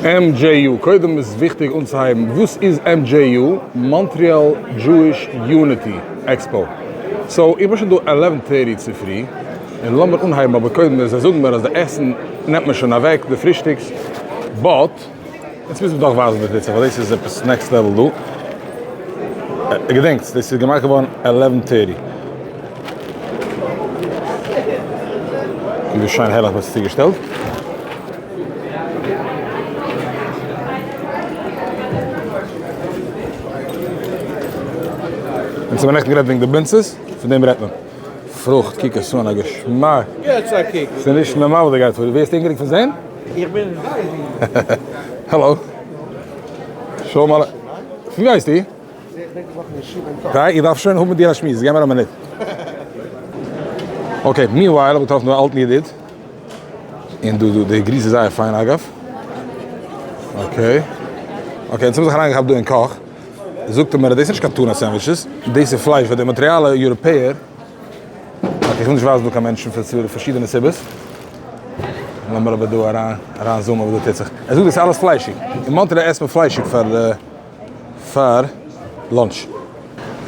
MJU, קודם איז וויכטיג אנצוהייבן וואס איז MJU, Montreal Jewish Unity Expo. So איך בין שוין דא eleven thirty צופרי, און לאמיר אנהייבן אבער קודם זיי זאגן מיר אז די עסן נעמט מען שוין אוועק, די פרישטאגס, but יעצט מוז מען דאך ווייזן די פיצא ווייל דאס איז עפעס next level דא. געדענקטס דאס איז געמאכט געווארן eleven thirty. ווי שיין הערליך וואס איז צוגעשטעלט. אונז האבן נעכטן גערעדט וועגן די בלינצעס, פון דעם רעדט מען. פרוכט, קוק עס אן, א געשמאק. ס'איז נישט נארמאל וואס דא גייט פאר. ווערסט הונגעריג פון זען? איך בין זייער הונגעריג. העלא. שלום עליכם. פון ווי ווייסטו? איך דארף שוין האבן מיט דיר א שמועס, געב מיר א מינוט. okay, meanwhile האב איך געטראפן דא א אלטן ידיד. און דא דא די גריס איז זייער פיין אגב. okay. okay, אונז האבן זיך אריינגעכאפט דא אין קאך. זאגט ער מיר אז דאס איז נישט קיין tuna sandwiches, דאס איז פלייש ווייל די מאנטריאלע יוראפעער, okay איך וויל נישט ווייזן דא קיין מענטשן פאר פארשידענע סיבות. לאמיר אבער דא אריין אריין zoom ען וואס דא טוט זיך. ער זאגט דאס איז אלעס פליישיג. אין מאנטריאל עסט מען פליישיג פאר פאר lunch.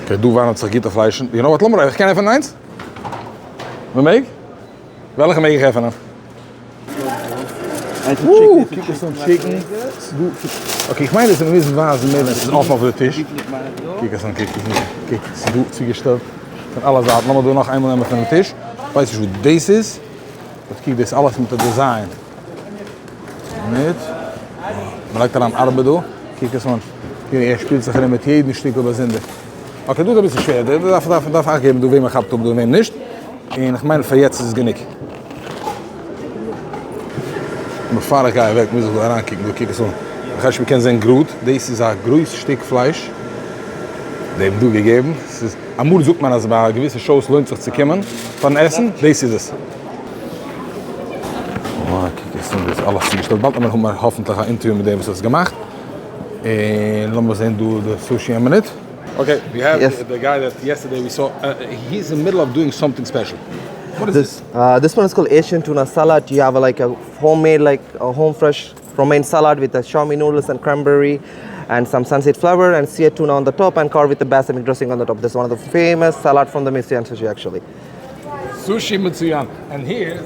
okay דא ווארעמט זיך גוטע פליישן. you know what לאמיר איך קען עפענען איינס? מ'מעג? וועלכע מעג איך עפענען? וואו! קוק עס אן chicken. okay איך מיין דאס מיר מוזן ווייזן מער ווען ס'איז אפן אויף די טיש. קוק עס אן קוק עס אן קוק ס'איז דא צוגעשטעלט פון אלע זייטן. לאמיר דא נאך איינמאל נעמען פונעם טיש. כ'ווייס נישט וואס דאס איז. but קוק דאס אלעס מיט א design. מיט. מ'לייגט אריין ארבעט דא. קוק עס אן. ער שפילט זיך ארום מיט יעדן שטיקל באזונדער. okay דא איז אביסל שווער. דא דארף דארף דארף אכט געבן דא וועם מ'כאפט אפ דא און וועם נישט. און איך מיין פאר יעצט איז עס גענוג. בעפאר איך גיי אוועק מוז איך דא אריינקוקן דא קוק עס אן. איך ווייס נישט מ'קען זען גראד. דאס איז א גרויס שטיק פלייש. די האבן דא געגעבן. ס'איז אמאל זאגט מען אז ביי געוויסע shows לוינט זיך צו קומען פארן עסן. דאס איז עס. וואו קוק עס אן דאס איז אלעס צוגעשטעלט. באלד וועט מען האבן האפענטליך א interview מיט דעם וואס האט עס געמאכט. און לאמיר זען דא די sushi א מינוט. okay, we have the guy that yesterday we saw, he is in middle of doing something special. What is this? This one is called Asian tuna salad. You have like a homemade like a home fresh romaine salad with the xiaomi noodles and cranberry and some sunset flower and seared tuna on the top and carved with the balsamic dressing on the top. This is one of the famous salad from the Messian sushi actually. Sushi מצוין. And here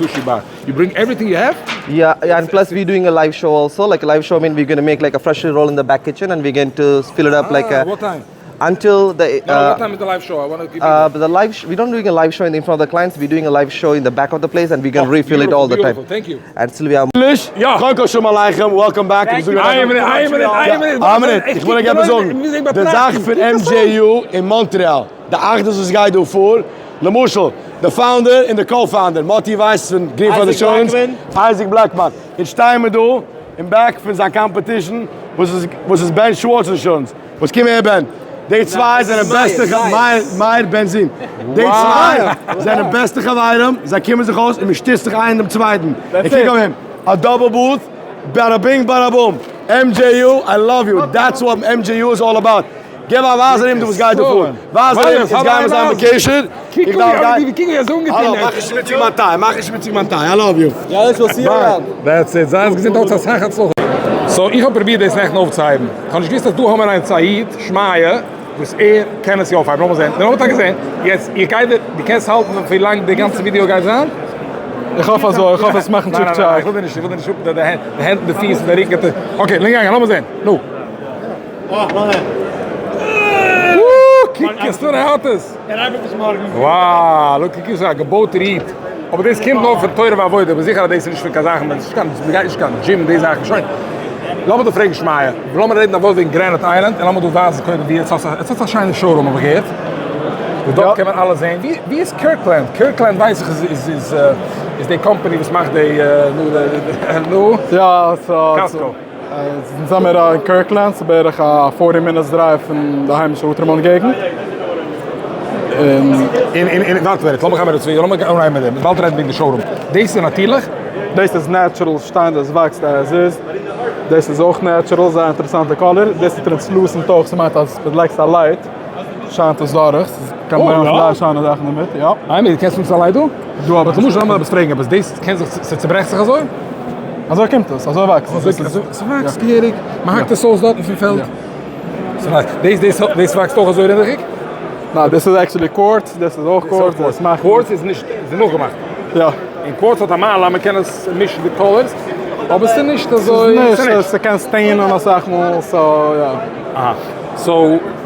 sushi bar. You bring everything you have? Yeah, and plus we're doing a live show also. Like a live show, I mean, we're going to make like a fresh roll in the back kitchen and we're going to fill it up like a... What time? Until the... No, what time is the live show? I want to give you... But the live... We don't doing a live show in the front of the clients. We're doing a live show in the back of the place and we can refill it all the time. Thank you. And still we have... יא! קודם כל שלום עליכם, welcome back. איין מינוט, איין מינוט, איין מינוט. איין מינוט, איך וויל ענק עפעס זאגן. די זאך פון MJU אין מאנטריאל, די אחדות וואס גייט דא פאר, למשל, די founder און די co-founder, מאטי ווייס פון Green Insurance, אייזיק בלעקמאן, יעצט שטייען מיר דא אין back פון זיין competition וואס איז Ben Schwartz Insurance, וואס קום אהער בען, די צוויי זענען בעסטע מאיר בענזין, די צוויי זענען בעסטע חברים, זיי קומען זיך אויס און מען שטיצט זיך איינער דעם צווייטן, און קוק אויף אים, א double booth, bada bing bada boom, MJU I love you, that's what MJU is all about. געב א ווייז ארום דא וואס גייט דא פאר, ווייז ארום, אונז גיימער זיין בקשר, איך דארף גיין, האלא, מאך נישט שמוציג מיין tie, מאך נישט שמוציג מיין tie, I love you. That's it, זיי געזונט האטס אסאך הצלחה. So איך האב פרובירט דאס נעכטן אויפצוהייבן, איך האב נישט געוואוסט אז דא האבן מיר איינס א איד, שמעיה, וואס ער קען עס יא אויפהייבן, לאמיר זען, דערנאך האט ער געזען, יעצט איך גיי דיר, דו קענסט האלטן ווי לאנג די גאנצע ווידיאו גייט זיין? איך האף אזוי, איך האף עס מאכן טשיק טשאק. איך וויל דיר נישט, איך וויל דיר נישט אפ די הענט און די פיס און די רוקן, okay, לאמיר גיין, לאמיר זען, נו. קוק עס אן ער האט עס! וואו! לוק קוק עס א געבויטער איד! אבער דאס קומט נאר פון תורה ועבודה, כ'בין זיכער אז דאס איז נישט פון קיין זאכן, מען גייט נישט קיין gym די זאכן, שוין. לאמיר דא פרעגן שמעיה, לאמיר רעדן א ווארט וועגן Granite Island, און לאמיר דא ווייזן קודם ווי עטס האטס, עטס האטס א שיינע showroom האב איך געהערט, וואס דארט קען מען אלעס זען, ווי איז Kirkland? Kirkland ווייס איך איז איז די קאמפאני וואס מאכט די נו נו יא סא Costco. אונז זעמיר אין Kirkland, ס'איז בערך א forty minutes drive פון די היימישע Outremont געגנט. און און ווארט א מינוט, לאמיך אבער צו, לאמיך אנהייבן מיט דעם, באלד רעדן וועגן די showroom. דאס איז נאטירליך? דאס איז natural שטיין, דאס וואקסט as is. דאס איז אויך natural, זייער אינטערעסאנטע color. דאס איז translucent אויך, ס'מיינט אז ווען דו לייגסט א light שיינט עס דורך. קען מען אויך זייער שיינע זאכן דערמיט, יא. איין מינוט, קענסט אונז אליין דא? דא האב איך. למשל לאמיר עפעס פרעגן עפעס, דאס קען זיך, ס'צוברעכט זיך אזוי? אזוי קומט עס, אזוי וואקסט עס. אזוי, ס'וואקסט געהעריג, מ'האקט עס אויס דארטן פון פעלד. דאס, דאס, דאס וואקסט אויך אזוי רינדעכיג? ניין, דאס איז actually quartz, דאס איז אויך קווארטס, דאס מאכט. קווארטס איז נישט, איז נאכגעמאכט. יא. און קווארטס האט א מעלה אז מ'קען עס מישן די colors, אבער ס'איז נישט אזוי. ס'איז נישט, ס'קען stain ען אסאך מאל, so יא. אהא. so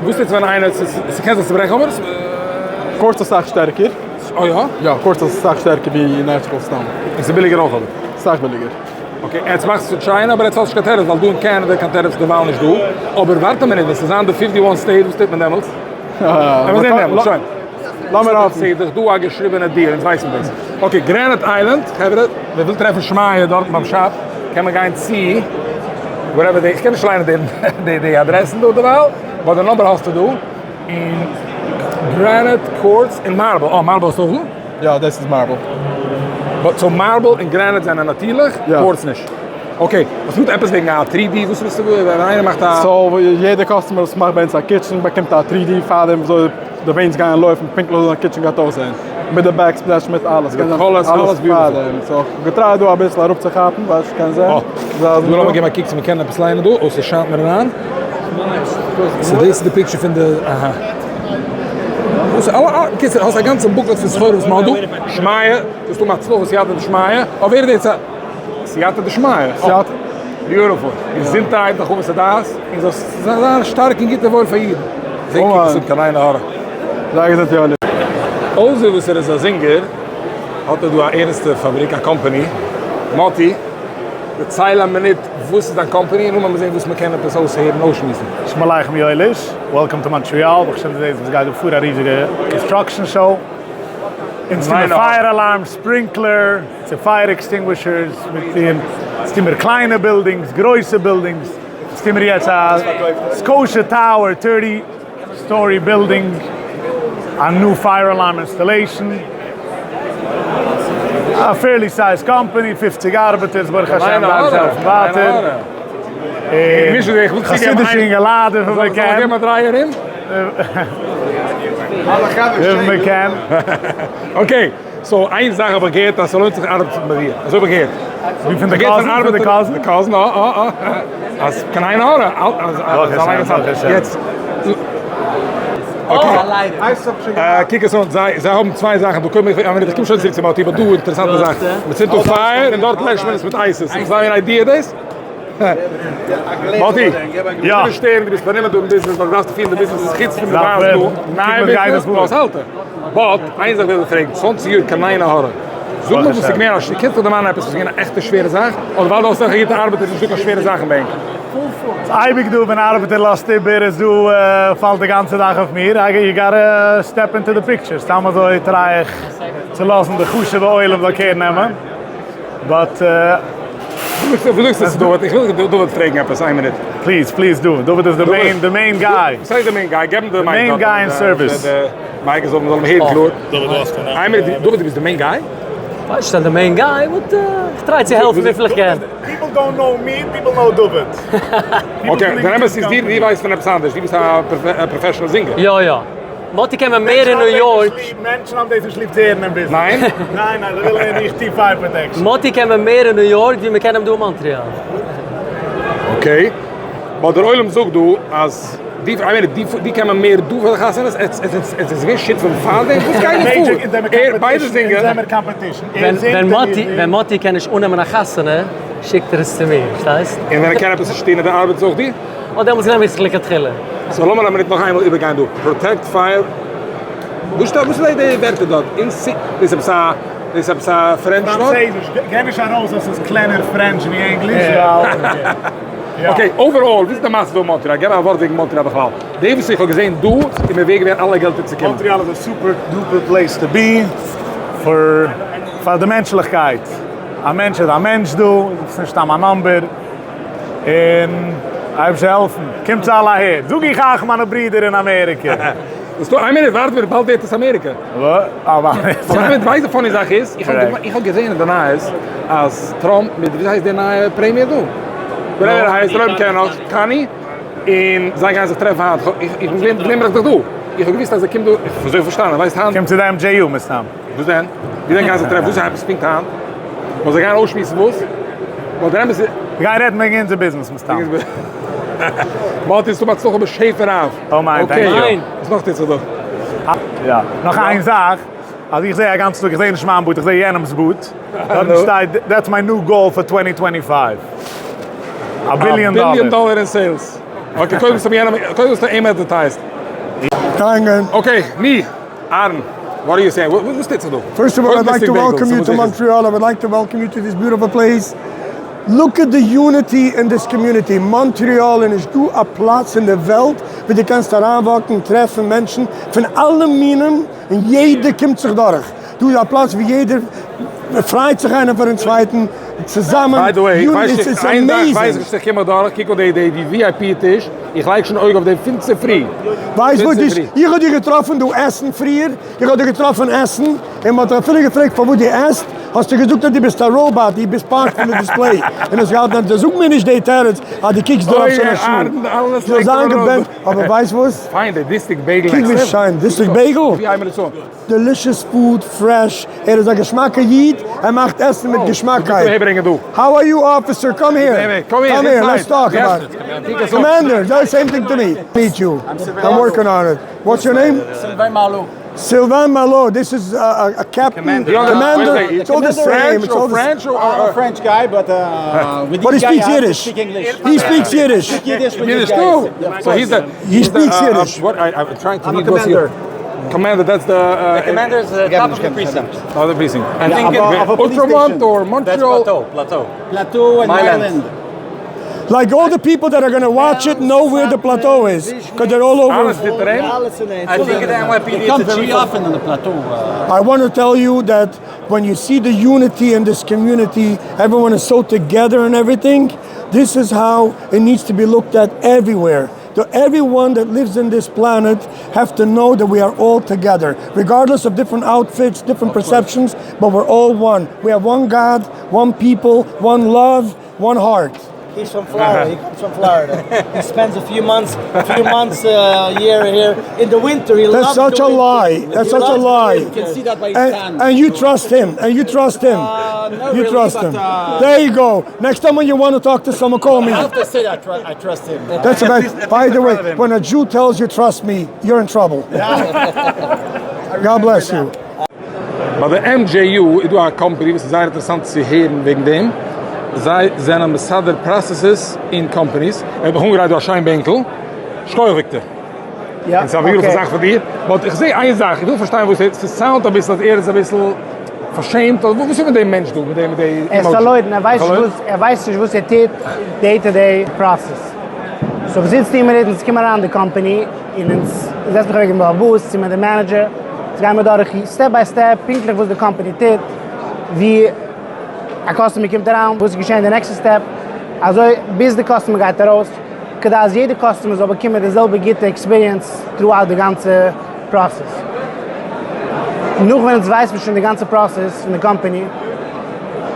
וואס טוט ווען איינער, ס'קען זיך צוברעכן אבער. קווארטס איז אסאך שטערקער. אה יא? יא, קווארטס איז אסאך שטערקער ווי natural stone. און ס'איז ביליגער אויך אדער? אסאך ביליגער. okay, יעצט מאכסטו China אבער יעצט האסטו נישט קיין tariffs ווייל דא אין קענעדע קיין tariffs דערווייל נישט דא, אבער ווארט א מינוט ווען ס'איז זיין די fifty one state וואס טוט מען דעמאלטס? לאמיר זען דעמאלטס, שוין. לאמיר האפן. ס'איז דאך דא א געשריבענע deal, אונז ווייסן דאס. okay, Granite Island, חברה, ווער וויל טרעפן שמעיה דארטן ביים shop, קען מען גיין צו whatever די, איך קען נישט ליינען די די אדרעסן דא דערווייל, but די number האסטו דא, און granite, quartz, און marble, אה marble האסטו אויך דא? יא, דאס איז marble. but so marble און granite זענען נאטירליך, קווארטס נישט. okay, וואס מיט עפעס וועגן א 3D, וואס ווילסטו ווען איינער מאכט א. so יעדע customer וואס מאכט ביי אונז א kitchen באקומט א 3D פאר דעם וויאזוי די ווענטס גייען לויפן פונקטליך וויאזוי א kitchen גייט אויסזען, מיט די backsplash מיט אלעס, די colors אלעס beautiful. so איך האב געטרייט דא אביסל אראפצוכאפן, ווייס נישט קען זיין. דא לאמיר געבן א קוק צו מ'קען עפעס ליינען דא, אוי ס'שיינט מיר אריין. so דאס איז די picture פון די, אהא. וואס אלע, קיצור האסט א גאנצע booklet פון סחורה וואס מ'האט דא. שמעיה, דאס איז דא מצלעות סייעתא דשמיא, אויף ווער איז דאס א. סייעתא דשמיא. סייעתא. beautiful. געזונטהייט, הרחבת הדעת, און זאלסט זיין שטארק און גוט און וואויל פאר אידן. זע קוק עס אן קיין עין הרע. זיי געזונט יואלי. אויסער וואס ער איז א זינגער האט ער דא א ערנסטע פאבריק א קאמפאני. מאטי, דערצייל א מינוט וואס איז דיין קאמפאני און נאכדעם וועלן מיר זען וואס מען קען עפעס אויסהערן און אויסשמועסן. שלום עליכם יואליש, welcome to Montreal, ברוך השם דו זעסט וואס גייט דא פאר א ריזיגע construction show, אונז טוען מיר fire alarm, sprinkler, צו fire extinguishers, מיר טוען, אונז טוען מיר קליינע buildings, גרויסע buildings, אונז טוען מיר יעצט א Scotia Tower 30 story building, א new fire alarm installation, א fairly sized company, 50 ארבעטערס ברוך השם די אייבערשטער העלפן ווייטער, און חסידישע אינגעלייט וויפיל מען קען, וויפיל מען קען. okay, so איין זאך האב איך געהערט אז ס'לוינט זיך ארבעטן מיט דיר, אזוי האב איך געהערט. ווי פון די cousin? פון די cousin? די cousin, אה אה אה. אז קיין עין הרע, אז יעצט. okay. קוק עס אן, זיי זיי האבן צוויי זאכן דא, קודם איך איך קום שוין צוריק צו מאטי, but דא אינטערעסאנטע זאך, מ'צינדט אן פייער און דארט לעשט מען עס מיט ISIS, איז דא אן idea דאס? מאטי, יא. נישט שטערן, דו ביסט פארנומען דא אין ביזנעס, ווייל דו דארפסט פירן די ביזנעס חוץ פון די ווייסט דא, נייע ביזנעס plus אלטע. but, איין זאך וויל איך פרעגן, 20 יאר קיין עין הרע, זאג מיר וואס איז געווען א, קענסט דיך דערמאנען עפעס וואס איז געווען א עכטע שווערע זאך, אדער ווייל דו האסט אזעלכע גוטע ארבעטער איז נישטא קיין שווערע זאכן ביי ענק? ס'איז אייביג דא ווען א ארבעטער לאזט איבער איז דא פאלט די גאנצע זאך אויף מיר, you gotta step into the picture, סתם אזוי try איך צו לאזן די חשוב'ע עולם זאל care נעמען, but. וואס זאגסטו צו דוד? איך וויל דוד פרעגן עפעס, איין מינוט. please, please do, דוד איז די main guy. וואס הייסט די main guy? געב אים די mic. main guy אין service. די mic זאל מען זאל אים הערן קלאר. איין מינוט, דוד דו ביסט די main guy? כ'ווייס נישט אז די main guy, but איך try צו העלפן וויפיל איך קען. people don't know me, people know דוד. okay, דער אמת איז דו ווייסט פון עפעס אנדערש, דו ביסט א professional זינגער. יא יא. מאטי קען מען מער אין ניו יארק. מענטשן האבן דאס נישט ליב צו הערן אין ביזנעס. ניין? ניין ניין, זיי ווילן הערן איך טו fire protection. מאטי קען מען מער אין ניו יארק ווי מען קען אים דא אין מאנטריאל. okay, but דער עולם זאגט דא אז די, I mean, די די קען מען מער דא פאר די חתונות, עס עס איז געווען shit פון פארדעם, וואס גייט דא פאר? ער ביידע זינגען. ווען מאטי ווען מאטי קען נישט אננעמען א חתונה שיקט ער עס צו מיר, פארשטייסט? און ווען ער קען עפעס נישט טון און די ארבעט איז אויך דיר? אט דעמאלטס נעם איך זיך לכתחילה. so לאמיר א מינוט נאך איינמאל איבערגיין דא, protect fire, וואס שטייט וואס איז די ווערטער דארט, אין סי, דאס איז עפעס א, דאס איז עפעס א French ווארט? פראנצויזיש, גיי נישט ארויס אז ס'איז קלענער French ווי ענגליש, ווייל. okay, overall, ווי איז די מצב דא אין מאנטריאל? געב א ווארט וועגן מאנטריאל בכלל. די וואס איך האב געזען דא איז מיר ווערד געווען אלע געלטער צו קומען. מאנטריאל איז א super duper place to be פאר פאר די מענטשליכקייט. א מענטש איז א מענטש דא, ס'איז נישט סתם א number. און אייבערשטער העלפן, קומטס אלע אהער, זאג איך אייך מיינע ברידער אין אמעריקע. דאס דא, איין מינוט, ווארט מיר, באלד ווערט עס אמעריקע. אבער ווייסט די funny זאך איז, איך האב געזען אין די נייעס אז טראמפ מיט ווי הייסט דער נייע premier דא? whatever ער הייסט, רוב קענען נאך, קאני, און זיי גייען זיך טרעפן היינט, איך בין געווען דא. איך האב געוואוסט אז ער קומט דא, איך האב אזוי פארשטאנען, ווייסט היינט. קומט צו די MJU מסתם. וואס דען? ווי דען גייען זיי טרעפן? וואס איז עפעס פונקט היינט? ווייל זיי גייען אויסשמועסן וואס? ווייל דער אמת איז. זיי גייען רעדן וועגן אונזער ביזנעס מסתם. מאטי איז טא בהצלחה בשפע רב. אמן, thank you. וואס נאך טוט זיך דא? יא, נאך איין זאך, אז איך זע א גאנצן טאג, איך זע נישט מיין boot, איך זע יענעמ'ס boot, דארטן שטייט, that's my new goal for 2025. א billion dollar. א billion dollar אין sales. Okay, קודם האסטו יענעם, קודם האסטו אים advertised. דיינגען. Okay, ני, אהרן, what are you saying? וואס טוט זיך דא? First of all, I'd like to welcome you to Montreal. I would like to welcome you to this beautiful place. Look at the unity in this community. Montreal איז נישט דא א פלאץ אין די וועלט ווי דו קענסט אריינ walk ן טרעפן מענטשן פון אלע מינים און יעדער קומט זיך דורך. דא איז א פלאץ ווי יעדער פרייט זיך איינער פארן צווייטן צוזאמען. By the way, איך ווייס נישט, איין זאך ווייס איך נישט איך קום אדורך, קוק אן די VIP טיש, איך לייג שוין אויג אויף דעם פון צופרי. ווייסט וואס, איך האב דיר געטראפן דא עסן פריער, איך האב דיר געטראפן עסן, און מ'האט דיך אפילו געפרעגט פארוואס דו עסט, האסטו געזאגט אז דו ביסט א ראבאט, דו ביסט part פון די display, און האסט געהאלטן אז זאג מיר נישט די תירוץ אז דו קוקסט דערויף שוין א שעה. זאל זיין געבענטשט, אבער ווייסט וואס? פיין, די District Bagel. קוק ווי שיין, District Bagel? Delicious food, fresh, ער איז א געשמאקע איד, ער מאכט עסן מיט געשמאקקייט. How are you officer, come here, come here, let's talk about it. Commander, the same thing to me. Meet you, I'm working on it. What's your name? Sylvain Malo. Sylvain Malo, this is a captain, commander, it's all the same. It's all French or I'm a French guy, but uh, with But he this guy speaks I have to Yiddish. speak English. He speaks Yiddish. Speak Yiddish with Yiddish these guys. too. Yeah, of So he's the He he's the, speaks uh, Yiddish. What I, I'm trying to I'm a read what's here. commander. Commander, that's the uh, The commander is the top of the precinct. Of the precinct. I think Yeah, of a police Outremont station. or Montreal. That's Plateau, Plateau. Plateau and Myland. Island. Like all the people that are going to watch it know where the plateau is, because they're all over. Alles dit terrein. I think at NYPD They come it's the very chief of often on the plateau. Uh, I want to tell you that when you see the unity in this community, everyone is so together and everything. This is how it needs to be looked at everywhere. The, everyone that lives in this planet have to know that we are all together, regardless of different outfits, different perceptions, but we're all one. We have one God, one people, one love, one heart. He's from Florida. He comes from Florida. He spends a few months, few months uh, year here. In the winter, he That's loves such the a winter. lie. That's He such a loves the lie. winter. You can see that by his And, tan. and you trust him. And you trust him. Uh, not you really, trust but, him. uh, there you go. Next time when you want to talk to someone, call me. I have to say that I, tru- I trust him. That's about. By the way, when a Jew tells you trust me, you're in trouble. God bless you. ביי די MJU איז דא א company וואס איז זייער אינטערעסאנט צו הערן וועגן דעם. זיי זענען מסדר processes אין companies. ער האט מיך אנגעגרייט דא א שיין בענקל. שכוח וויקטאר. יא, און ס'איז א beautiful okay. זאך פאר דיר. But איך זע איין זאך, איך וויל פארשטיין וואס ער, ס' sound ט אביסל אז ער איז אביסל פארשעמט, אדער וואס איז מיט דעם מענטש דא, מיט דעם מיט די ער איז emotion? פארלוירן, ער ווייסט נישט פארלוירן? וואס, ער ווייסט נישט וואס ער טוט day to day process. So וואס אונז טוען מיר איז, אונז קומען אריין אין די קאמפאני, און אונז זעצט מיך אוועק מיטן בעל הבית, צו מיט די manager, אונז גייען מיר דורך step by step פונקטליך וואס די קאמפאני טוט, ווי א customer קומט אריין, וואס איז געשען די נעקסטע step, אזוי ביז די customer גייט ארויס, כדי אז יעדע customer זאל באקומען די זעלבע גוטע experience throughout די גאנצע process. נאך ווען אונז ווייסט מען שוין די גאנצע process פון די קאמפאני,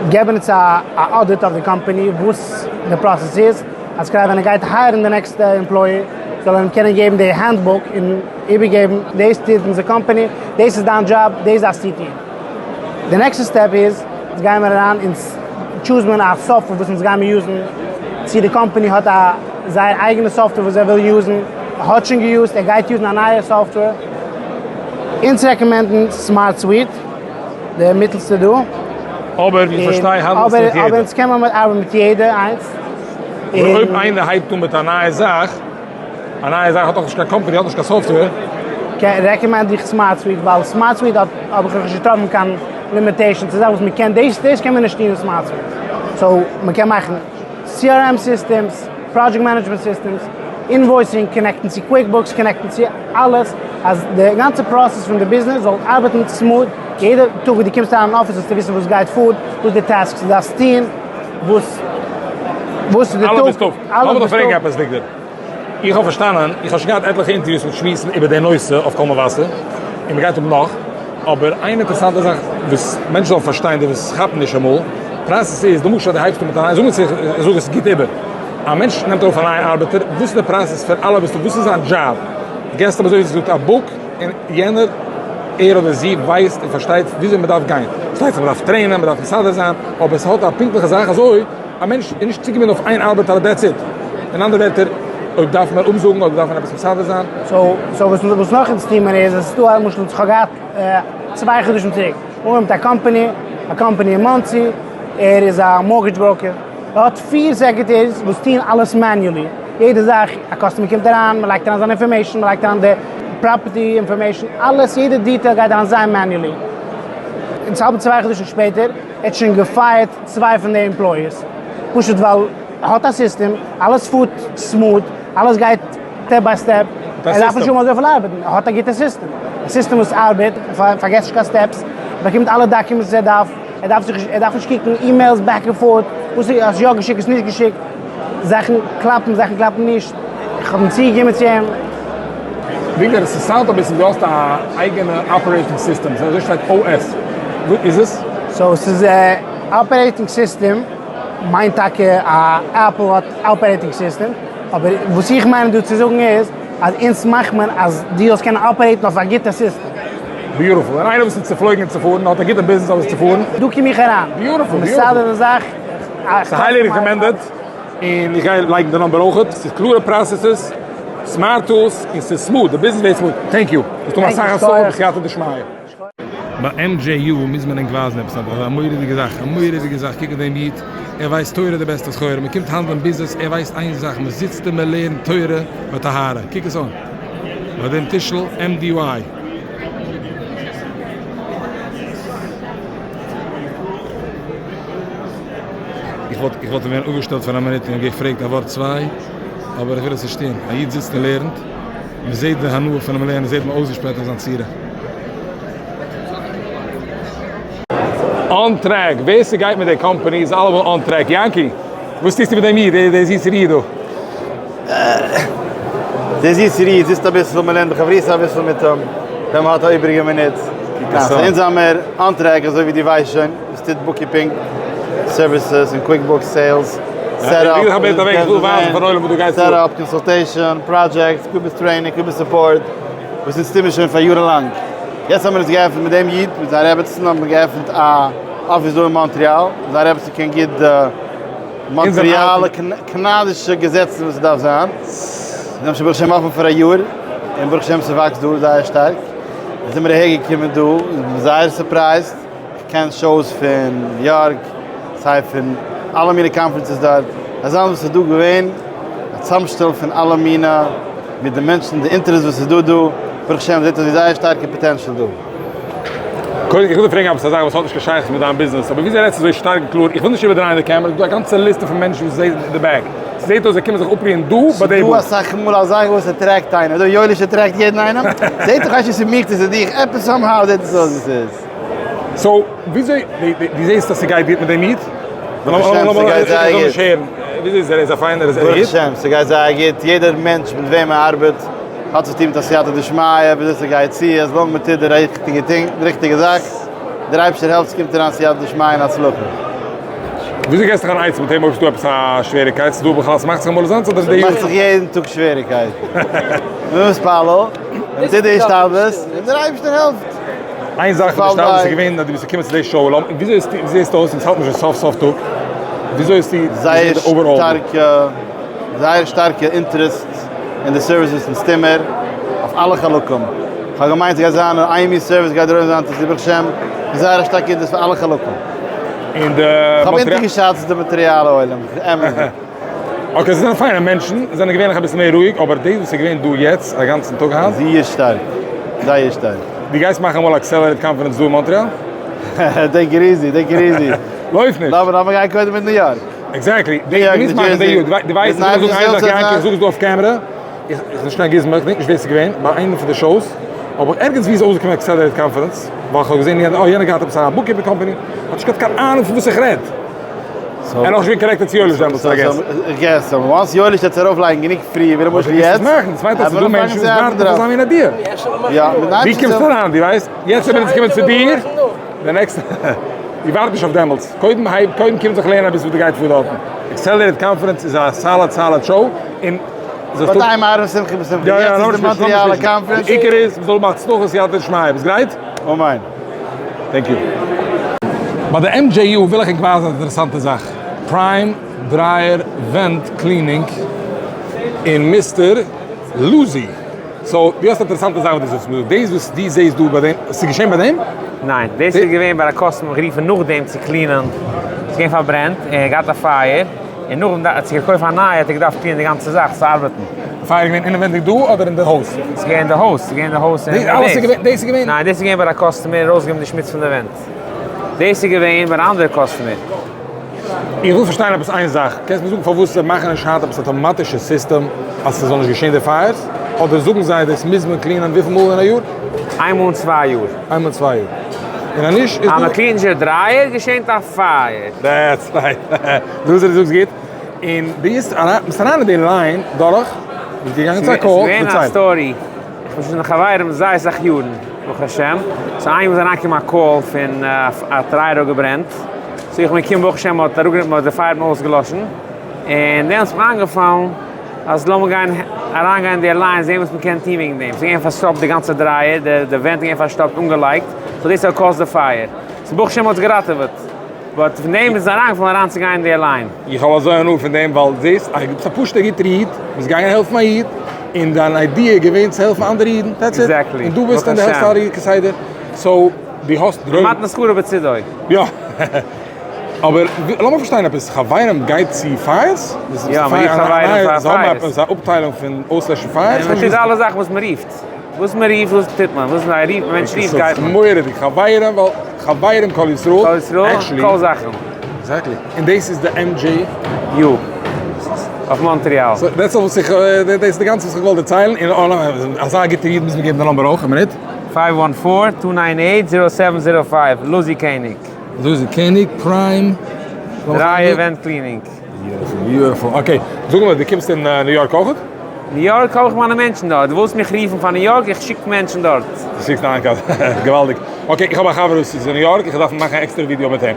געבן אונז א audit אויף די קאמפאני וואס די process איז, אז כדי ווען ער גייט hire ן די נעקסטע employee זאל ער אים קענען געבן די handbook און איבערגעבן דאס טוט אונזער קאמפאני, דאס איז דיין דזשאב, דאס דארפסטו טון. די נעקסטע step איז, אונז גייען מיר אריין און choose ן מיר א software וואס אונז גיימיר use ן, צו די קאמפאני האט א זייער אייגענע software וואס ער וויל use ן, ער האט שוין גע use ט, ער גייט use ן א נייע software. אונז recommend ן SmartSuite, די מיטלסטע דא. אבער ווי איך פארשטיי האנדלסטו מיט יעדער. אבער אונז קען מען ארבעטן מיט יעדע איינס. אבער אויב איינער הייבט אן מיט א נייע זאך, א נייע זאך האט נאך נישט קיין קאמפאני, האט נישט קיין software. Recommend איך SmartSuite, ווייל SmartSuite האט האב איך נאכנישט געטראפן קיין limitation צו זאכן וואס מען קען, דאס דאס קען מען נישט טון אין SmartSuite. So מען קען מאכן CRM systems, project management systems, invoicing, connect ן צו QuickBooks, connect ן צו אלעס, אז די גאנצע process פון די ביזנעס זאל ארבעטן smooth, יעדע טאג וואס דו קומסט אריין אין אפיס זאלסטו וויסן וואס גייט פאר, וואס די tasks דו דארפסט טון, וואס וואס איז די אלע טאג, ביסט אויף. לאמיר דיך פרעגן עפעס וויגדער. איך האב פארשטאנען, איך האב שוין געהאט עטליכע אינטערוויוס מיט שמועסן איבער די נושא אויף קול מבשר, און מ'גייט האבן נאך, אבער איין אינטערעסאנטע זאך וואס מענטשן זאלן פארשטיין, די וואס כאפן נישט אמאל, process איז, למשל דו הייבסט אן מיט א נייע, זאג מיר איך זאג עס גוט איבער, א מענטש נעמט אויף א נייע ארבעטער, וואס איז די process פון אלע ביסטו, וואס איז זיין דזשאב? געסט אים אזוי ווי ס'זאגט א book און יענער, ער אדער זי, ווייסט און פארשטייט וויאזוי מ'דארף גיין. פארשטייט זיך מ'דארף train ען, מ'דארף מסדר זיין, אבער ס'האט א פונקטליכע זאך אזוי א מענטש איז נישט צוגעבינדן אויף איין ארבעטער that's it. אין אנדערע ווערטער, אויב דארף מען אפזאגן אדער דארף מען עפעס מסדר זיין. so וואס וואס נאך אונז טוהן מיר איז, עס איז דא למשל כ'האב געהאט צוויי חדשים צוריק אנגעהויבן מיט א קאמפאני, א קאמפאני אין מאנסי, ער איז א mortgage broker, ער האט פיר secretaries וואס טוהן אלעס manually, יעדע זאך, א customer קומט אריין, מען לייגט אריין זיין information, מען לייגט אריין די property information, אלעס יעדע detail גייט אריין זייער manually. אונז האלטן צוויי חדשים שפעטער, ער האט שוין גע fire ט צוויי פון די employees, פשוט ווייל ער האט א סיסטעם, אלעס פארט smooth, אלעס גייט step by step, ער דארף נישט האבן אזויפיל ארבעטן, ער האט א גוטע סיסטעם, א סיסטעם וואס ארבעט, ער פארגעסט נישט קיין steps, ער באקומט אלע documents וואס ער דארף, ער דארף זיך נישט, ער דארף נישט קוקן emails back and forth, וואס איז, האסט יא געשיקט, האסט נישט געשיקט, זאכן קלאפן, זאכן קלאפן נישט, איך האב אים צוגעקומען צו אים. וויגדער, עס sound ט אביסל דו האסט א אייגענע operating system, אזוי שטייט OS, וואס איז עס? so ס'איז operating system מיינט טאקע א Apple האט operating system, אבער וואס איך מיין דא צו זאגן איז אז אונז מאכט מען אז דו זאלסט קענען operate ן אויף א גוטע system. Beautiful. און איינער וואס איז צופלויגן און צופארן האט א גוטע ביזנעס אויף עס צו פארן. דא קום איך אריין. Beautiful, beautiful. מסדר די זאך. ס'איז highly recommended, און איך גיי לייגן די number אויכעט. ס'איז קלארע processes, smart tools, און ס'איז smooth, די ביזנעס ווערט smooth. Thank you. זאלסט האבן אסאך הצלחה בסייעתא דשמיא. ביי MJU מוז מען ענק ווייזן עפעס אבער א מורא'דיגע זאך, א מורא'דיגע זאך, קוק אויף דעם איד, ער ווייסט תורה די בעסטע סחורה, מען קומט האנדלען ביזנעס, ער ווייסט איין זאך, מען זיצט און מען לערנט תורה בטהרה, קוק עס אן ביי דעם טישל MDY. איך וואלט איך וואלט אים ווען אפגעשטעלט פאר א מינוט און געפרעגט א ווארט צוויי, אבער איך וויל עס נישט טון, א איד זיצט און לערנט, מען זעט די הנאה פונעם לערנען זעט מען אויסגעשפרייט אויף זיין צורה. On track, ווער ס'גייט מיט די קאמפאני איז אלעמאל on track. יענקי, וואס טוסטו מיט דעם איד, דער זיסער איד דא? דער זיסער איד זיצט אביסל, מען לערנט בחברותא אביסל מיט אים, ווען מען האט א איבעריגע מינוט. אונז זעמיר on track אזוי ווי דו ווייסט שוין. עס טוט bookkeeping services און QuickBooks sales, setup, consultation, projects, QuickBooks training, QuickBooks support, וואס אונז טוהן מיר שוין פאר יארן לאנג. יעצט האבן מיר אונז געעפנט מיט דעם איד, מיט זיין רעבעצן האבן מיר געעפנט א אפיס דא אין מאנטריאל, זיין רעבעצן קען גוט די מאנטריאלע קאנאדישע געזעצן וואס ס'דארף זיין. זיי האבן שוין ברוך השם אפן פאר א יאר, און ברוך השם ס'וואקסט דא זייער שטארק. זעמיר אהער געקומען דא, זייער surprised. כ'קען shows פון ניו יארק, סיי פון אלע מיני conferences דארט, אזאנס וואס איז דא געווען, א צאמשטעל פון אלע מיני, מיט די מענטשן, די אינטערעסט וואס איז דא דא, ברוך השם זעט אויס ווי זייער שטארקע potential דא. קודם איך וויל דיר פרעגן עפעס א זאך וואס האט נישט קיין שייכות מיט דיין ביזנעס, אבער וויאזוי רעדסטו אזוי שטארק און קלאר, איך וויל נישט איבערדרייען די קעמערע, ס'איז דא א גאנצע ליסטע פון מענטשן וואס זעהן אין די back, ס'זעהט אויס זיי קומען זיך אפרוען דא ביי די ס'דא booth. אסאך מאל א זאך וואס attract איינעם, אזוי ווי יואליש attract יעדן איינעם, זעהט דאך אויס ווי ס'איז מיך צו ס'איז דיך, עפעס somehow זעהט עס אויס ווי ס'איז. So וויאזוי דו זעסט אז ס'גייט גוט מיט דעם איד? ברוך השם ס'גייט זייער גוט. וויאזוי איז ער? איז א פיינער? איז ער ברוך גוט? השם ס'גייט זייער גוט, יעדער מענטש מיט וועם ער ארבעט האט צו טון מיט א סייעתא דשמיא, וויאזוי ס'גייט צו, as long מ'טוט די ריכטיגע thing, די ריכטיגע זאך, דער אייבערשטער העלפט ס'קומט אריין סייעתא דשמיא און הצלחה. וויאזוי געסט דיך אן עצה מיט אים אויב ס'דא עפעס א שוועריקייט? ס'דא בכלל? ס'מאכט זיך אמאל אזאנס אדער די. ס'מאכט זיך יעדן טאג שוועריקייטן. מ'איז מתפלל, מ'טוט די השתדלות, און דער אייבערשטער העלפט. איין זאך פון די שטאב איז געווען אז דו ביסט געקומען צו די show, וויאזוי זעסטו אויס, אונז האלט מיר שוין סוף סוף טאג, וויאזוי האסטו געזען די overall? זייער זייער שטארקע אינטערעסט אין די services פון סטימער אויף אלע חלקים, כ'האב געמיינט ס'גייט זיין נאר איין מין סערוויס גייט דער עולם זיין אינטערעסירט, ברוך השם איז זייער א שטארקע אינטערעסט פאר אלע חלקים. און די כ'האב אונטערגעשאצט די מאטריאלע עולם, אמת'דיג. Okay, זיי זענען פיינע מענטשן, זיי זענען געווענליך אביסל מער רואיג, אבער דאס וואס איז געווען דא יעצט א גאנצן טאג היינט. זייער שטארק, זייער שטארק. דו גייסט מאכן אמאל Accelerate conference דא אין מאנטריאל? Take it easy, take it easy. לויף נישט. לאמיר לאמיר גיין קודם אין ניו יארק. Exactly, דו מוזט מאכן די יאר, דו ווייסט איך וויל זאגן איין זאך יענקי, איך זאג עס דא אויף קעמערע, איך בין נישט קיין גוזמא, איך געדענק נישט ווער ס'איז געווען, ביי איינע פון די shows, אבער ערגעץ ווי איז אויסגעקומען Accelerate conference, ווייל כ'האב געזען יענער, אה יענער געהאט עפעס א bookkeeping company, האט נישט געהאט קיין אהנונג פון וואס איך רעד. ער נאך נישט געווען connected צו יואליש דעמאלטס I guess. איך guess, אבער once יואליש וועט עס ארויף לייגן גענוג פרי ווי למשל יעצט. מאכן, דאס מיינט אז ס'איז דא מענטשן וואס ווארטן אויף אזא מין idea. ווי קומסטו אריין, דו ווייסט? יעצט ווען אונז קומען צו דיר, די נעקסטע, דו ווארט נישט אויף דעמאלטס, קודם הייב, קודם קום זיך לערנען אביסל וואס דא גייט פאר דארטן. Accelerate conference איז א solid solid show, און. But I'm out of שמחה בשמחה. יעצט איז די מאנטריאלע conference. די עיקר איז מ'זאל האבן הצלחה סייעתא דשמיא. ביסט גרייט? אמן. Thank you. ביי די MJU וויל איך ענק ווייזן א אינטערעסאנטע זאך. Prime Dryer Vent Cleaning און Mister לוזי. So דו האסט א אינטערעסאנטע זאך וואס דו זאגסט מיר דא. דאס וואס דו זעסט דא ביי דעם, ס'איז געשען ביי דעם? ניין, דאס איז געווען ביי א customer גערופן נאכדעם צו clean ען, ס'איז געווען פארברענט און ער האט געהאט א פייער, און נאכדעם האט זיך געקויפט א נייע האט ער געדארפט clean ען די גאנצע זאך צו ארבעטן. די פייער איז געווען אינעווענדיג דא אדער אין די הויז? ס'איז געווען אין די הויז, ס'איז געווען אין די הויז אין אלעס איז געווען, דאס איז געווען? ניין, דאס איז געווען ביי א customer ארויסגעבן די שמוץ פון די ווענט. דאס איז געווען ביי א אנדערע customer. איך וויל פארשטיין עפעס איין זאך, קענסט מיר זאגן פארוואס זיי מאכן נישט היינט עפעס אטאמאטישע סיסטעם אז ס'זאל נישט געשען די פייערס? אדער זאגן זיי דאס מוז מען clean ען וויפיל מאל אין א יאר? איינמאל אין צוויי יאר. איינמאל אין צוויי יאר. און אז נישט איז אז דא. מען clean ט נישט די dryer געשענט א פייער. That's right. דאס דו זאגסט גוט. און דו ביסט אריין ביסט אריין אין די line דורך ביסט געגאנגען צו א call ס'איז געווען א דערצייל. Story. איך בין שוין אין חברים זייער סאך יארן ברוך השם. סאו איינמאל איז אריינגעקומען א call פון א dryer האט געברענט. So איך בין געקומען ברוך השם מ'האט אראפגענומען מ'האט די פייער האט מען אויסגעלאשן. און דעמאלטס איז מיר איינגעפאלן אז לאמיר גיין אריינגיין אין די line זען וואס מ'קען טון וועגן דעם. ס'איז געווען פארשטאפט די גאנצע dryer, די ווענט איז געווען פארשטאפט אנגעלייגט. So דאס האט גע cause ט די פייער. So ברוך השם מ'האט עס געראטעוועט. But פון דעם איז אריינגעפאלן אריינצוגיין אין די line. איך האב אזוי הנאה פון דעם ווייל זעסט א ביסט א פשוט'ער גוטער איד, ביסט געגאנגען העלפן א איד, און דיין idea איז געווען צו העלפן אנדערע אידן, that's it, און דו ביסט און דו העלפסט אנדערע אידן כסדר, so דו האסט דרויבן. מתן שכרו בצידו. יא. אבער לאמיר פארשטיין עפעס, חברים גייט צו פייערס? יא, מען רופט חברים פאר פייערס. זיי האבן א אפטיילונג פון אויסלעשן פייערס? מען טוט אלע זאכן וואס מען רופט. וואס מען רופט וואס טוט מען, וואס מען רופט, מענטש רופט גייט מען. מורא'דיג, חברים ווייל חברים כל ישראל, כל ישראל, כל זאכן. Exactly, און דאס איז די MJU. אויף מאנטריאל. So that's all וואס איך, דאס איז די גאנצע וואס איך געוואלט דערציילן, און אזא גוטער איד מוז מען געבן די number אויך, א מינוט. 514 298 0705, לוזי קעניג. לוזי קעניג, Prime. Dryer Vent Cleaning. Beautiful, beautiful. Okay, זאג מיר, דו קומסט אין ניו יארק אויכעט? ניו יארק האב איך מיינע מענטשן דארט. דו ווילסט מיך רופן פאר ניו יארק, איך שיק מענטשן דארט. דו שיקסט דיין קאזין. געוואלדיג. Okay, איך האב א חבר וואס איז אין ניו יארק, איך דארף מאכן א עקסטערע ווידיאו מיט אים.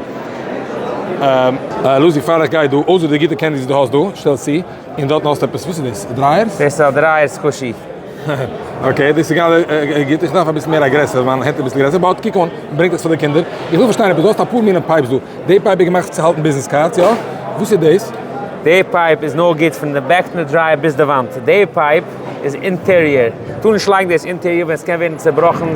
לוזי, פאר איך גיי דא, אויסער די גוטע candies וואס דו האסט דא, שטעל צו, און דארטן האסטו עפעס, וואס איז דאס? Dryers? דאס איז א dryer squishy. Okay, דאס איז גראדע גוט, איך דארף אביסל מער א גרעסער, מיין הענט איז אביסל גרעסער, but קוק אן, ברענגט עס פאר די קינדער. איך וויל פארשטיין עפעס, דו האסט אפאר מיני pipes דא, די pipe איז געמאכט צו האלטן business cards, יא? וואס איז דאס? די pipe איז נאר גוט פון די back פון די dryer ביז די וואנט, די pipe איז interior, טאר נישט לייגן דאס interior ווען עס קען ווערן צעבראכן,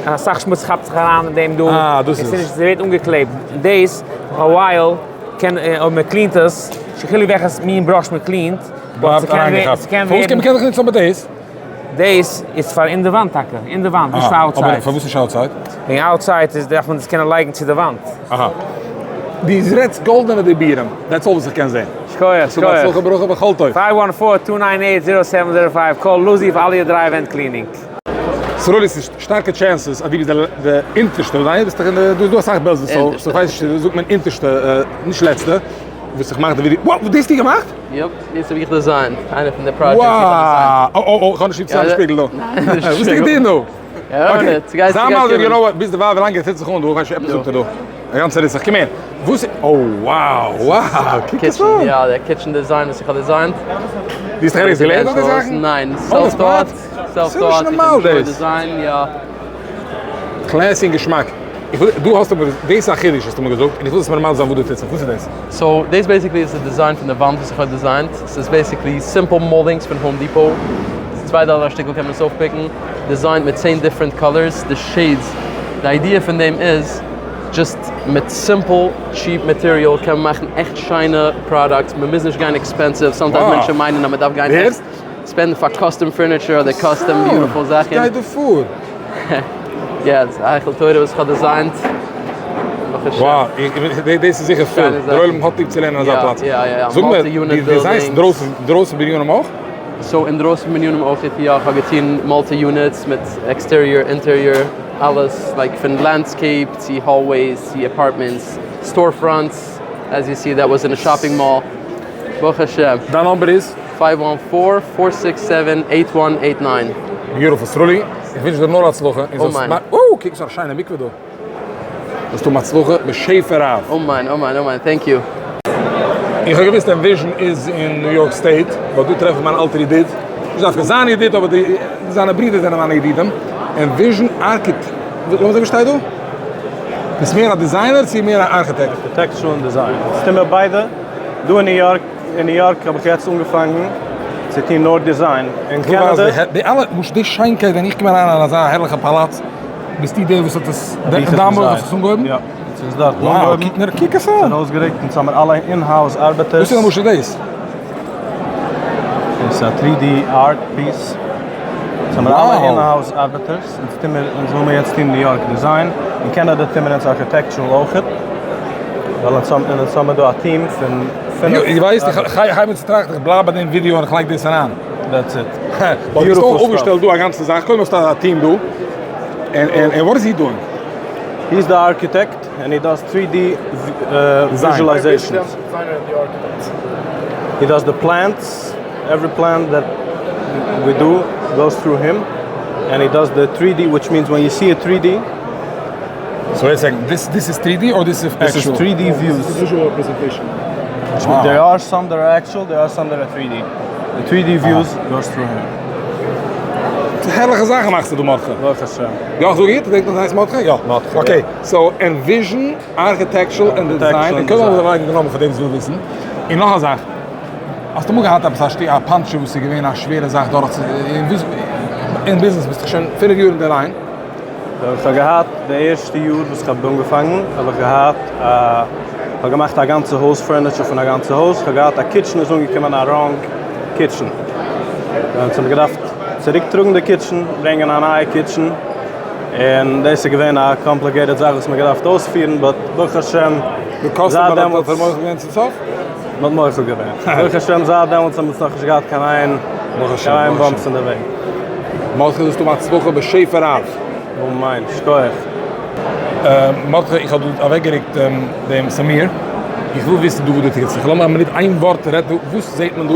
אסאך שמוץ כאפט זיך אריין אין דעם דא, אה, דאס איז עס ווערט אנגעקלעבט, דאס נאך א while קען אויב מען clean ט עס, נישט קיין חילוק וועלכע מין brush מען clean ט, בלייבט אריינגעכאפט. פארוואס קען מען זיך ניצן אבער דאס? דאס איז פאר אין די וואנט טאקע, אין די וואנט, נישט פאר outside. אבער פארוואס נישט outside? וועגן outside איז דארף מען עס קענען לייגן צו די וואנט. אהא. דו רעדסט גאלדענע דיבורים, that's all וואס איך קען זען. שכוח, שכוח. הצלחה ברכה וכל טוב. 514 298 0705 call לוזי פאר אלע dryer vent cleaning. סרולי ס'איז שטארקע chances אז דו ביסט די אונטערשטע, ניין? ביסט דאך אין די, דא איז דא אסאך בעלזער so כ'ווייס נישט, זאגט מען אונטערשטע, נישט לעצטע, וואס איך מאך די ווידיאו, wow דאס האסטו געמאכט? Yup, דאס האב איך designed, איינע פון די projects איך האב designed. Wow! אוי אוי איך האב נישט ליב צו זיין אין שפיגל דא. וואס האסטו געטון דא? Okay, זיי מסביר גענוי וואס, ביז דערווייל ווילאנג ער טוט זיך אן דא, איך ווייס נישט עפעס זאגט ער דא. א גאנצע ריסעך, קום הער. וואס איז, אוי wow wow, קוק עס אן. יא, דער kitchen design וואס איך האב designed. דו האסט דיך ערגעץ געלערנט אויף די זאכן? ניין, self taught, self taught, איך enjoy design, יא. Classy און געשמאק. איך וויל, דא האסטו מיר, דאס איז א חידוש האסטו מיר געזאגט, און איך וויל עס מיר מסביר זיין וואס דא טוט זיך, וואס איז דאס? So דאס basically איז די design פון די וואנט וואס איך האב designed, ס'איז basically simple moldings פון Home Depot, ס'איז צוויי דאלער א שטיקל קען מען עס אויפ pick ן, designed מיט צען different colors, די shades, די idea פון דעם איז just מיט simple cheap material קען מען מאכן עכט שיינע products, מען מוז נישט גיין expensive, sometimes מענטשן מיינען אז מען דארף גיין עכט spend ן פאר custom furniture אדער custom beautiful זאכן. וואס גייט דא פאר? יא, ס'איז א היכל תורה וואס איך האב designed. Wow, דאס איז זיכער פיל, דער עולם האט ליב צו לערנען אזא פלאץ. זאג מיר, דו design סט דרויסן, דרויסן בנינים אויך? So אינדרויסן בנינים אויך, יא, איך האב געטון multi units מיט exterior, interior, אלעס, like פון landscape צו hallways צו apartments, store fronts, as you see that was in a shopping mall, ברוך השם. דיין number איז? 514 467 8189. Beautiful, סרולי, איך ווינטש דיר נאר הצלחה, און זאלסט אמן. אוי, קוק ס'איז א שיינע מקווה דא. זאלסט האבן הצלחה בשפע רב. אמן אמן אמן, thank you. איך האב געוואוסט Envision איז אין ניו יארק state, but דא טרעף איך מיין אלטער ידיד, נישט דווקא זיין ידיד אבער די זיינע ברידער זענען מיינע ידידים, Envision Archit, לאמיר זען וואס שטייט דא? ביסט מער א designer צו מער א ארכיטעקט? Architectural און design. עס טוהן מיר ביידע. דא אין ניו יארק, אין ניו יארק האב איך יעצט אנגעפאנגן צו טוהן נאר design. אין קענעדע. די אלע, וואס די שיינקייט ווען איך קום אריין אין אזא הערליכע פאלאץ, ביסטו דער וואס האט עס, דיין מח האט עס אנגעהויבן? יא. ס'איז דארט אנגעהויבן. Wow, קוק עס אן! ס'איז אויסגערוקט, אונז האמיר אלע in-house ארבעטערס. וואס איז למשל דאס? דאס איז א 3D art piece. אונז האמיר אלע in-house ארבעטערס. אונז טוהן מיר, אונז וויל מיר יעצט טוהן ניו יארק design. אין קענעדע טוהן מיר אונז architectural אויכעט. ווייל אונז האבן, אונז האמיר דא א team פון פינף. דו ווייסט, איך הייב אן צו טראכטן, איך בלייב ביי דעם ווידיאו און איך לייג דאס אריין. That's it. ווייל דו האסט אויך אויפגעשטעלט דא א גאנצע זאך, קודם האסטו א team דא, און what is he doing? He is the architect and he does 3D visualizations. He does the plans, every plan that we do goes through him, and he does the 3D, which means when you see a 3D. So wait a second, this, this is 3D or this is actual? This is 3D views. This is visual representation. Which means there are some that are actual, there are some that are 3D. The 3D views goes through him. הערליכע זאכן מאכסטו דא מרדכי. ברוך השם. יא זאג איך, דענק נאך הייסט מרדכי? יא. מרדכי, Okay, so Envision Architectural and Design, און קודם לאמיר לייגן די נאמען פאר דעם וואס וויל וויסן. און נאך א זאך, האסט אמאל געהאט עפעס א שטי א פאנטשער וואס איז געווען א שווערע זאך דורך צו אין ביזנעס ביסטו שוין פינף יאר אין די line. איך האב געהאט די ערשטע יאר וואס איך האב אנגעפאנגן האב איך געהאט א כ'האב געמאכט א גאנצע הויז furniture פון א גאנצע הויז, כ'האב געהאט א kitchen איז אנגעקומען א wrong kitchen, אונז האבן געדארפט צוריק טראגן די kitchen ברענגען א נייע kitchen, און דאס איז געווען א complicated זאך וואס מ'האט געדארפט אויספירן, but ברוך השם זייט דעמאלטס. די customer האט מוחל געווען צום סוף? מ'האט מוחל געווען. ברוך השם זייט דעמאלטס האבן אונז נאכנישט געהאט קיין איין קיין איין bumps אין די וועג. מרדכי זאלסט האבן הצלחה בשפע רב. אמן, שכוח. מרדכי איך האב דא אוועקגערוקט דעם סמיר, איך וויל וויסן דא וואס דא טוט זיך, לאמיר א מינוט איין ווארט רעדט דא, וואס זעט מען דא?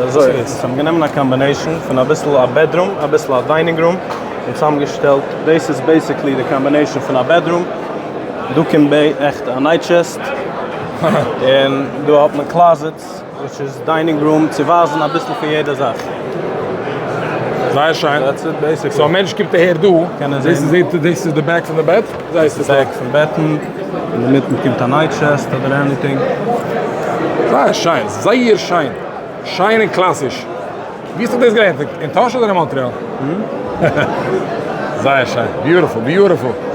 אזוי, אונז האבן גענומען א combination פון אביסל א bedroom, אביסל א dining room, און צוזאמגעשטעלט, דאס איז basically די combination פון א bedroom, דא קומט בערך א night chest, און דא האט מען closets, which איז dining room, צו ווייזן אביסל פון יעדע זאך. זייער שיין. That's it basically. So א מענטש קומט אהער דא, קען ער זען. דאס איז די back פון די בעט? דאס איז די back פון בעטן, אינמיטן קומט א night chest אדער anything. זייער שיין, זייער שיין. שיין און קלאסיש. ווי האסטו דאס געלערנט? אין טאהש אדער אין מאנטריאל? זייער שיין. Beautiful, beautiful.